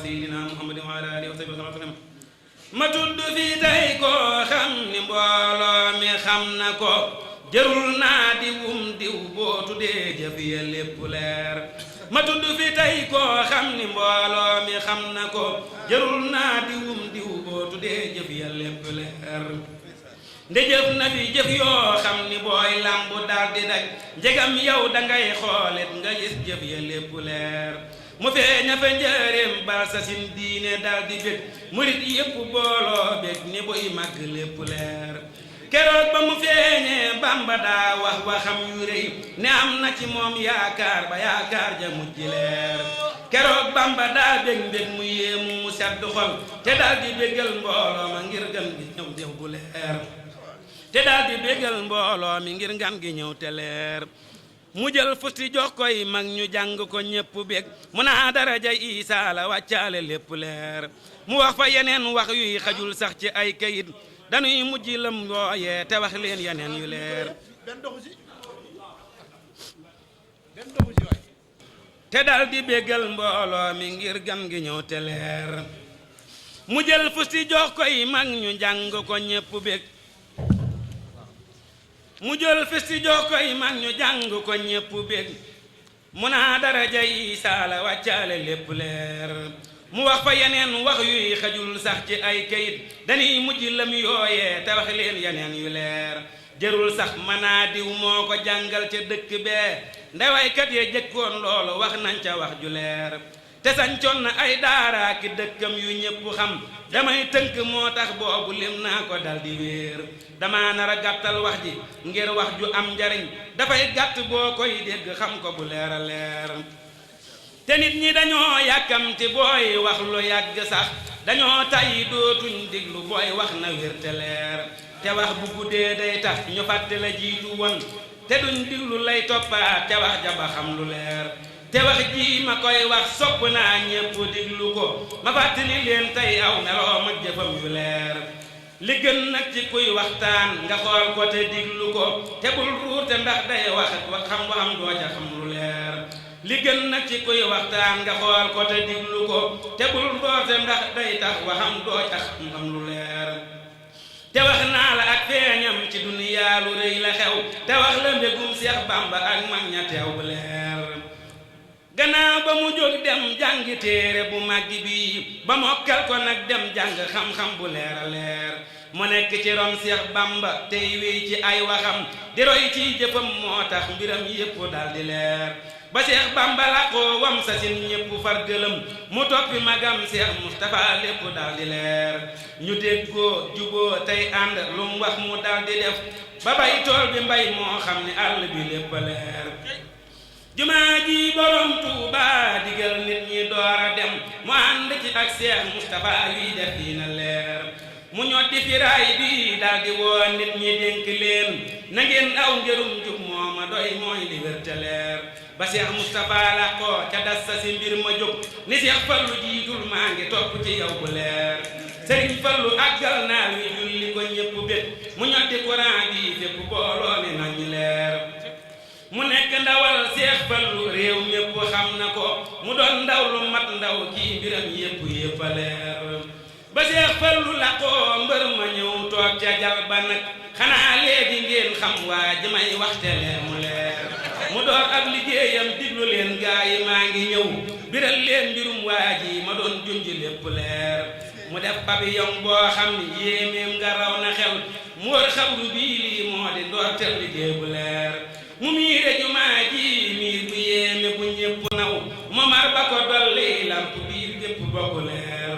sayyidina muhammadin wa ala alihi wa sahbihi wa sallam ma tudd fii tey koo xam ni mbooloo mi xam na ko jërul naa diw boo tuddee jëf ya lépp leer ma tudd fii tey koo xam ni mbooloo mi xam na ko jërul naa diw boo tuddee jëf ya lépp leer nde jëf na fi jëf yoo xam ni booy lambu daal di daj njegam yow dangay xoolet nga gis jëf ya lépp leer mu feeña fa njëreem bal sa sin diine daal di bég murit yépp booloo bég ni buy màgg lépp leer keroog ba mu feeñee Bamba daa wax waxam yu rëy ne am na ci moom yaakaar ba yaakaar ja mujj leer keroog Bamba daa bég mbég mu yéemu mu sedd xol te daal di bégal mbooloo ma ngir gan gi ñëw jëf bu leer te daal di bégal mbooloo mi ngir ngan gi ñëw te leer mu jël fusti jox koy mag ñu jàng ko ñépp bég mu naa daraja Isaa la wàccaale lépp leer mu wax fa yeneen wax yuy xajul sax ci ay kayit dañuy mujj lam yooyee te wax leen yeneen yu leer te dal di béggal mbooloo mi ngir gan gi ñëw te leer mu jël fusti jox koy mag ñu jàng ko ñépp bég mu jël fisti jox koy mag ñu jàng ko ñépp bég mu naa daraja Isaa la wàccaale lépp leer mu wax fa yeneen wax yuy xajul sax ci ay kayit dañuy mujj lam yooyee te wax leen yeneen yu leer jërul sax manaa diw moo ko jàngal ca dëkk bee ndewaykat ya jëkkoon loolu wax nañ ca wax ju leer te sañcoon na ay daara ki dëkkam yu ñépp xam damay tënk moo tax boobu lim naa ko dal di wéer dama nar a gàttal wax ji ngir wax ju am njariñ dafay gàtt boo koy dégg xam ko bu leer a leer te nit ñi dañoo yàkkamti booy wax lu yàgg sax dañoo tàyyi dootuñ diglu booy wax na wér te leer te wax bu guddee day tax ñu fàtte la jiitu woon te duñ diglu lay toppaat te wax ja ba xam lu leer te wax ji ma koy wax sopp naa ñépp diglu ko ma fàttali leen tey aw meloom ak jëfam yu leer li gën nag ci kuy waxtaan nga xool ko te diglu ko te bul ruute ndax day wax xam waxam doo ca xam lu leer li gën nag ci kuy waxtaan nga xool ko te diglu ko te bul ruute ndax day tax waxam doo ca xam lu leer te wax naa la ak feeñam ci duniyaa lu rëy la xew te wax la mbégum Seex Bamba ak mag ña teew bu leer gannaaw ba mu jóg dem jàngi téere bu màgg bi ba mokkal ko nag dem jàng xam-xam bu leer a leer mu nekk ci ron Seex Bamba tey wéy ci ay waxam di roy ci jëfam moo tax mbiram yépp dal di leer ba Seex Bamba laqoo wam sa sin ñépp far gëlëm mu toppi magam Seex Mustapha lépp dal di leer ñu déggoo juboo tey ànd lu mu wax mu dal di def ba bay tool bi mbay moo xam ne àll bi lépp a leer jumaa ji borom Tuuba digal nit ñi door a dem mu ànd ci ak Seex Mustapha yuy def dina leer mu ñoddi firaay bi daldi woo nit ñi dénk leen na ngeen aw njërum jub moo ma doy mooy li wér te leer ba Seex Mustapha la ko ca das sa si mbir ma jóg ni Seex Fallu jiitul maa ngi topp ci yow bu leer Sëriñ Fallu àggal naa wi julli ko ñépp bét mu ñoddi Quran bi fépp booloo mi nañ leer mu nekk ndawal Seex Fallu réew mépp xam na ko mu doon ndaw lu mat ndaw kii mbiram yépp a leer ba Seex Fallu la ko mbër ma ñëw toog ca jal ba nag xanaa léegi ngeen xam waa ji may waxte leen mu leer mu door ab liggéeyam diglu leen gaa yi maa ngi ñëw biral leen mbirum waa ji ma doon junj lépp leer mu def pavillon boo xam ni yéeméem nga raw na xel mu wër xabru bii lii moo di doorteel liggéey bu leer mu miire jumaa ji miir bu yéeme bu ñépp naw momar ba ko dolli lamp biir gépp bokk leer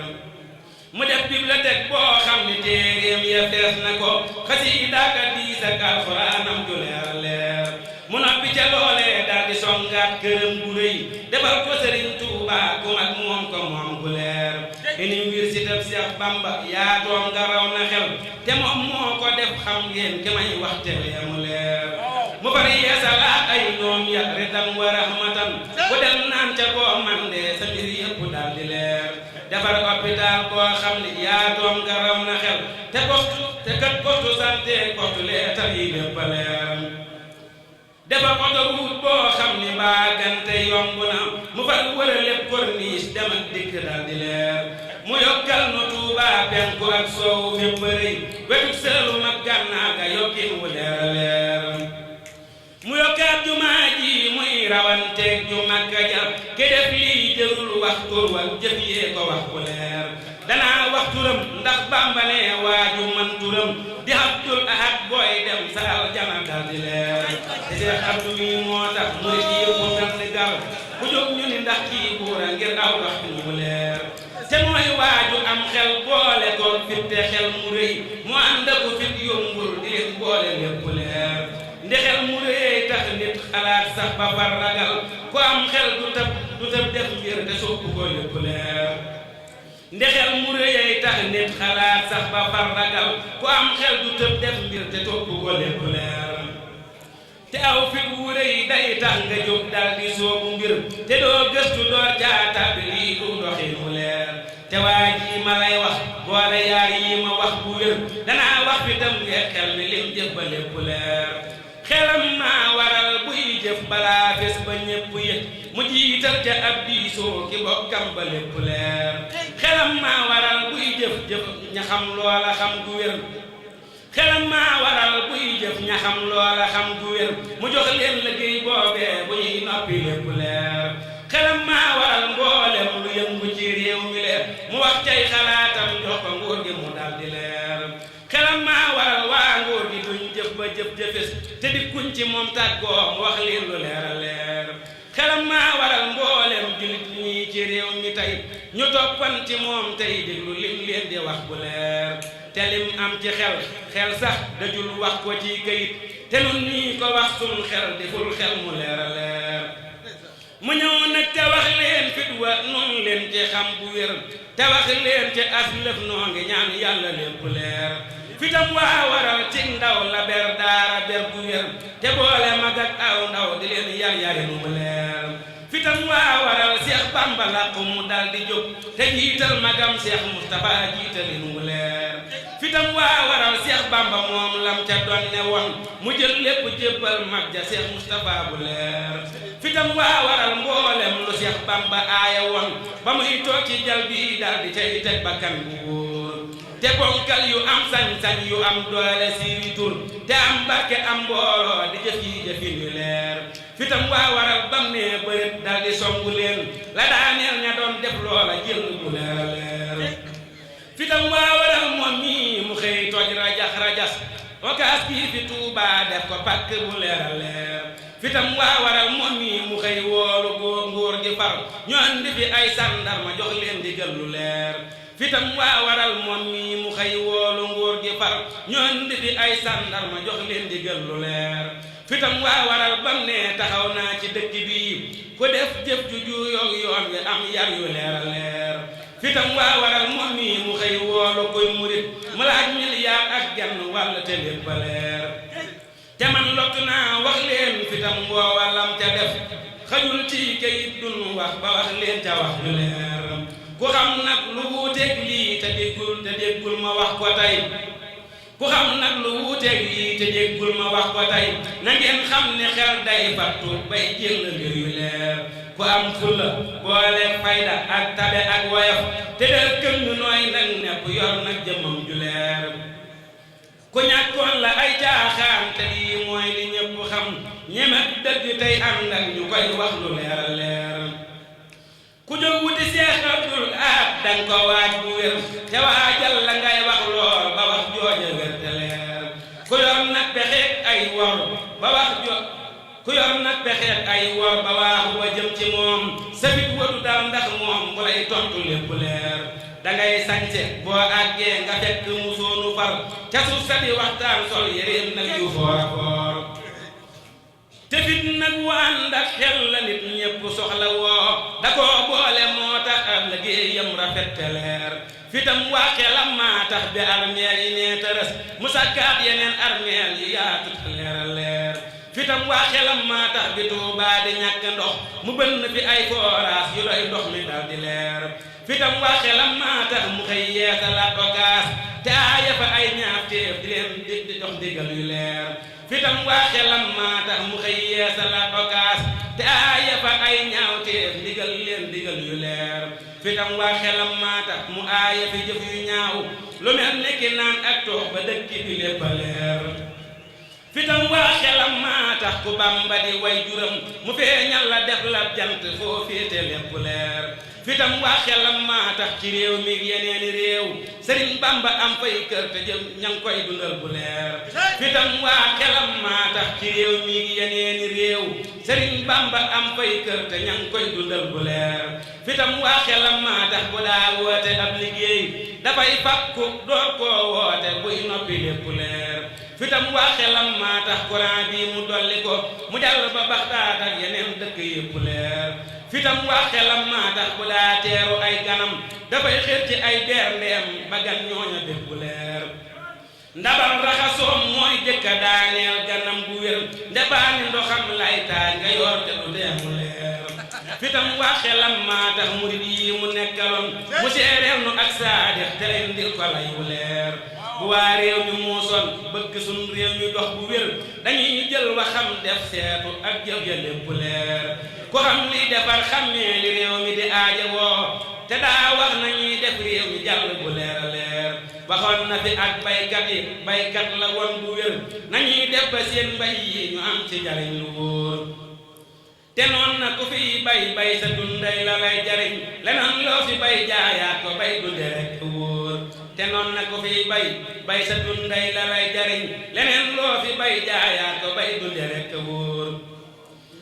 mu def bibliothèque boo xam ni téeréem ya fees na ko xasiida ak hadiis ak alxuraanam ju leer leer mu noppi ca loolee daal di songaat këram gu rëy defal ko Sëriñ Tuubaa ku mag moom ko moom gu leer université Seex Bamba yaa doom nga raw na xel te moom moo ko def xam ngeen ki may waxte leemu leer mu fari yeesalaat ay noom ya ridan wa rahmatan bu dem naan ca boo man de sa mbir yëpp daal di leer defar hôpital boo xam ni yaa doom nga raw na xel te kat postu santé postu leetar yi lépp a leer defar autoroute boo xam ni baagante yomb na mu far wër lépp corniche dem ak dikk daal di leer mu yokkal nu Tuuba penku ak soowu fépp rëy wetuk Saalum ak Gànnaar ga yokkin wu leer a leer mu yokkaat jumaa ji muy rawanteeg ju Makka ja ke def lii jërul wax tur wal jëf yee ko wax bu leer danaa wax turam ndax Bàmba ne waaju man turam di Abdul Ahad booy dem sa aljana dal di leer te Seex Abdu mi moo tax murit yi yëpp mel ni gar bu jóg ñu ni ndax kii buura ngir aw wax bu leer te mooy waaju am xel boole ko fit te xel mu rëy mu ànd ak fit yombul di leen boole lépp leer ndexel mu rëy tax nit xalaat sax ba far ragal ku am xel du tëb def mbir te sopp ko lépp leer ndexel mu rëy tax nit xalaat sax ba far ragal ku am xel du tëb def mbir te sopp ko lépp leer te aw fit wu rëy day tax nga jóg dal di soobu mbir te doo gëstu door jaata bi lii du doxin mu leer te waa ji ma lay wax boole yaar yi ma wax bu wér danaa wax fitam ngeen xel mi lim jëf ba lépp leer xelam maa waral buy jëf balaa bés ba ñépp yëg mu jiital ca ab diisoo ki bokkam ba lépp leer xelam maa waral buy jëf ña xam loola xam gu wér xelam maa waral buy jëf ña xam loola xam gu wér mu jox leen liggéey boobee bu ñuy noppi lépp leer xelam maa waral mboolem lu yëngu ci réew mi leer mu wax cay xalaatam jox ko nguur gi mu dal di leer xelam maa waral waa nguur gi duñ jëf ba jëf-jëfes te dikkuñ ci moom tàggoo mu wax leen lu leer a leer xelam maa waral mboolem julit ñi ci réew mi tey ñu toppan ci moom tey déglu lim leen di wax bu leer te lim am ci xel sax dajul wax ko ci kayit te nun nii ko wax sun xel deful xel mu leer a leer mu ñëw nag te wax leen fit wa noonu leen ci xam bu wér te wax leen ci aslëf noo ngi ñaan yàlla lépp leer fitam waa waral ci ndaw la ber daara ber bu wér te boole mag ak aw ndaw di leen yar yarin mu leer fitam waa waral Seex Bàmba làqu mu dal di jóg te jiital magam Seex Mustapha jiitalin mu leer fitam waa waral Seex Bàmba moom lam ca doon ne woon mu jël lépp jébbal mag ja Seex Mustapha bu leer fitam waa waral mboolem lu Seex Bàmba aaya woon ba muy toog ci jal bi dal di cay teg bakkan bu wóor te bonkal yu am sañ-sañ yu am doole siiwi tur te am barke am mbooloo di jëf yi jëfin yu leer fitam waa waral bam ne bërit dal di songu leen la daaneel ña doon def loola jël bu leer a leer fitam waa waral moom mii mu xëy toj rajax okaas kii fi Tuubaa def ko pàkk bu leer a leer fitam waa waral moom mii mu xëy woolu nguur gi far ñu andi fi ay sàndarma jox leen digal lu leer fitam waa waral moom mii mu xëy woolu nguur gi far ñu andi fi ay sàndarma jox leen digal lu leer fitam waa waral bam ne taxaw naa ci dëkk bi ku def jëf ju juyoog yoon wi am yar yu leer a leer fitam waa waral moom mii mu xëy woolu koy murit mu laaj milliard ak genn wàll te lépp a leer te man lott naa wax leen fitam woowalam ca def xajul ci kayit dun wax ba wax leen ca wax yu leer ku xam nag lu wuuteeg lii te déggul ma wax ko tey ku xam nag lu wuuteeg lii te déggul ma wax ko tey na ngeen xam ne xel day fattu bay jël mbir yu leer ku am fulla boole fayda ak tabe ak woyof te del këng nooy nag nepp yor nag jëmmam ju leer ku ñàkkoon la ay caaxaan te lii mooy li ñëpp xam ñemet dëgg tey ànd ak ñu koy wax lu leer a leer ku jóg wuti Seex Abdul Ahad danga ko waaj bu wér te waajal la ngay wax lool ba wax jooja wér te leer ku yor nag pexeek ay wor ba wax ku yor nag pexeek ay wor ba waaxu ba jëm ci moom sabit wadu dal ndax moom bu lay tontu lépp leer dangay sañse boo àggee nga fekk musoonu far ca suuf sa di waxtaan sol yéreem nag yu foora foor te fit nag wu ànd ak xel la nit ñépp soxla woo da koo boole moo tax ab liggéeyam rafet te leer fitam waa xelam maa tax bi armeel yi nee tërës mu sàkkaat yeneen armeel yi yaatu te leer a leer fitam waa xelam maa tax bi Tuubaa di ñàkk ndox mu bënn fi ay fooraas yu doy ndox mi dal di leer fitam waa xelam maa tax mu xëy yeesalaat okaas te aaya fa ay ñaaf téef di leen di jox ndigal yu leer fitam waa xelam maa tax mu xëy yeesalaat okaas te aaya fa ay ñaawteef ndigal leen ndigal yu leer fitam waa xelam maa tax mu aaya fi jëf yu ñaaw lu mel ni ki naan ak toox ba dëkk bi lépp a leer fitam waa xelam maa tax ku Bamba di way juram mu feeñal la def la jant foo féete lépp leer fitam waa xelam maa tax ci réew mi yeneeni réew Sëriñ Bamba am fay kër te jëm ña ngi koy dundal bu leer fitam waa xelam maa tax ci réew mi yeneeni réew Sëriñ Bamba am fay kër te ña ngi koy dundal bu leer fitam waa xelam maa tax bu daa woote ab liggéey dafay fàkku door koo woote buy noppi lépp leer fitam waa xelam maa tax courant bi mu dolli ko mu jàll ba Baxdaad ak yeneen dëkk yépp leer fitam waa xelam maa tax bu daa teeru ay ganam dafay xër ci ay berndeem ba gan ñooña def bu leer ndabal raxasoom mooy jëkka daaneel ganam bu wér ndebaani ndoxam lay taaj nga yor te du deemu leer fitam waa xelam maa tax murid yi mu nekkaloon mu seereel nu ak saadix te indil ko lay bu leer bu waa réew mi muusoon bëgg sun réew mi dox bu wér dañuy jël waxam def seetu ak jëf ya lépp leer ku xam li defar xammee li réew mi di aaja woo te daa wax nañuy def réew mi jàll bu leer a leer waxoon na fi ak baykat yi baykat la woon bu wér nañuy def ba seen mbay yi ñu am ci jariñ lu wóor te noon na ku fi bay sa dunday la lay jariñ leneen loo fi bay jaayaat ko bay dunde rek wóor te noon na ku fi bay sa dunday la lay jariñ leneen loo fi bay jaayaat ko bay dunde rek wóor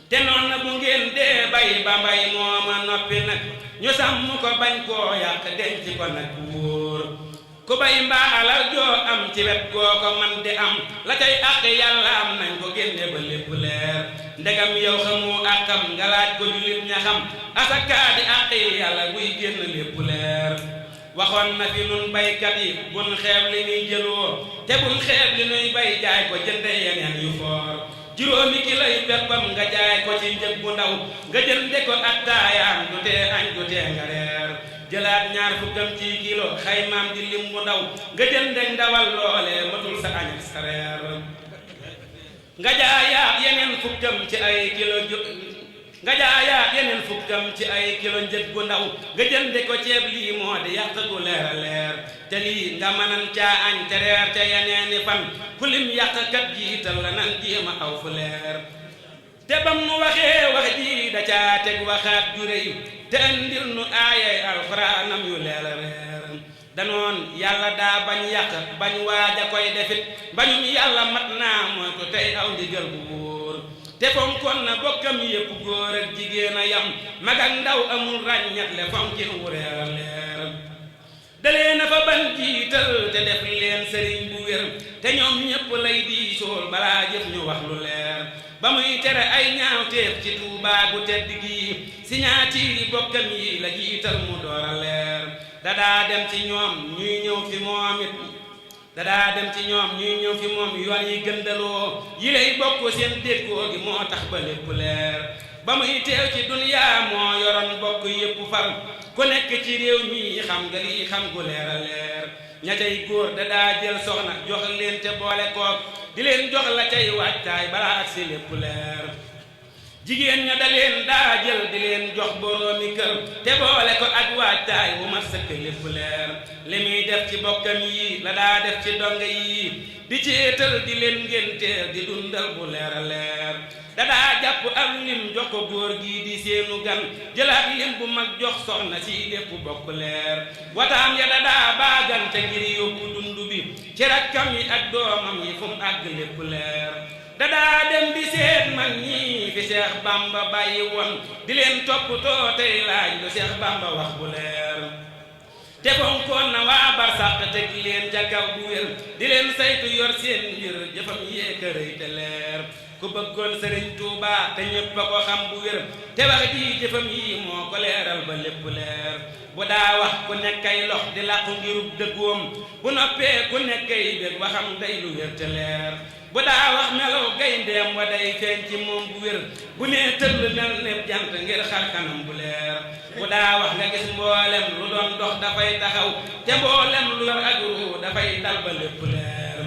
te noon na bu ngeen dee bay ba mbay mooma noppi nag ñu sàmm ko bañ koo yàq denc ko nag wóor ku bay mbaa alal joo am ci wet goo ko man di am la cay àq yàlla am nañ ko génne ba lépp leer ndegam yow xamu àqam nga laaj ko jullit ña xam asaka di àq yàlla buy génn lépp leer waxoon na fi nun baykat yi bun xeeb li nuy jëloo te bun xeeb li nuy bay jaay ko jënde yeneen yu foor juróomi kiloy peppam nga jaay ko ci njëg bu ndaw nga jënde ko attaayam du tee añ du tee nga reer jëlaat ñaar fukkam ci kilo xaymaam di lim bu ndaw nga jënde ndawal loole matul sa añ ak sa reer nga jaayaat yeneen fukkam ci ay kilo nga jaayaat yeneen fukkam ci ay kilo njëg gu ndaw nga jënde ko ceeb lii moo di yàq gu leer a leer te lii nga mënan caa añ te reer te yeneeni fan ku lim yàqkat jiital la nan jéema aw fu leer te bam mu waxee wax ji da caa teg waxaat ju réy te andil nu aayay alxuraanam yu leer a reer danoon yàlla daa bañ yàq bañ waaja koy defit bañum yàlla mat naa mooy ko tey aw ndigal bu wóor te fonkoon na bokkam yépp góor ak jigéen a yam mag ak ndaw amul ràññat le fonkin wu reer a leer dalee na fa ban jiital te def leen sëriñ bu wér te ñoom ñépp lay diisool balaa jëf ñu wax lu leer ba muy tere ay ñaawteef ci Tuubaa gu tedd gii signature bokkam yi la jiital mu door a leer dadaa dem ci ñoom ñuy ñëw fi moom it yoon yi gëndaloo yi lay bokk seen déggoo gi moo tax ba lépp leer ba muy teew ci duniyaa moo yoroon bokk yépp far ku nekk ci réew mi xam nga lii xam gu leer a leer ña cay góor dadaa jël soxna jox leen te boole koog di leen jox la cay waajtaay balaa ak si lépp leer jigéen ña da leen daa jël di leen jox boroomi kër te boole ko ak waajtaay wu mat sëkk lépp leer li muy def ci bokkam yi la daa def ci donga yi di ceetal di leen ngénteel di dundal bu leer a leer dadaa jàpp am lim jox ko góor gii di seenu gan jëlaat lim bu mag jox soxna si lépp bokk leer wataam ya dadaa baagante ngir yóbbu dund bi ci rakkam yi ak doomam yi fu mu àgg lépp leer dadaa dem di seet mag ñi fi Seex Bamba bàyyi woon di leen toppatoo tey laaj lu Seex Bamba wax bu leer te fonkoon na waa barsàq teg leen ca kaw bu wér di leen saytu yor seen mbir jëfam yéekërëy te leer ku bëggoon Sëriñ Tuubaa te ñépp a ko xam bu wér te wax ji jëfam yi moo ko leeral ba lépp leer bu daa wax ku nekkay lox di làqu ngirub dëggoom bu noppee ku nekkay bég waxam day lu wér te leer bu daa wax melaw gayndeem wa day feeñ ci moom bu wér bu nee tëll mel ne jant ngir xar kanam bu leer bu daa wax nga gis mboolem lu doon dox dafay taxaw te mboolem lu yor ak ruu dafay dal ba lépp leer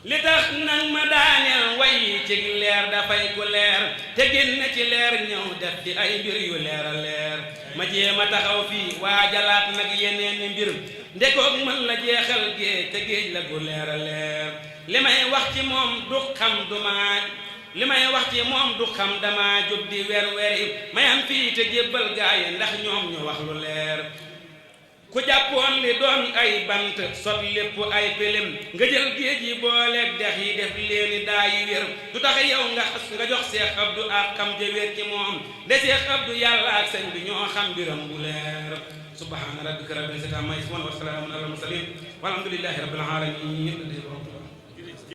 li tax nag ma daaneel way ci leer dafay ku leer te génn ci leer ñëw def ci ay mbir yu leer a leer ma jéem a taxaw fii waa jalaat nag yeneen mbir ndekoog mën la jeexal géej te géej la gu leer a leer li may wax ci moom du xam dama jub di wer-weri mayam fii te jébbal gaaye ndax ñoom ñu wax lu leer ku jàppoon li doon ay bant sot lépp ay pilim nga jël géej yi booleeg dex yi def leeni daa yi wér du tax yow nga jox Seex Abdu ak xam jëwéer ci moom de Seex Abdu yàlla ak sëñ bi ñoo xam biram bu leer subhaana rabbika rabbil izzati ammaa yasifuun wa salaamun alal mursaliin walhamdulillaahi rabbil aalamiin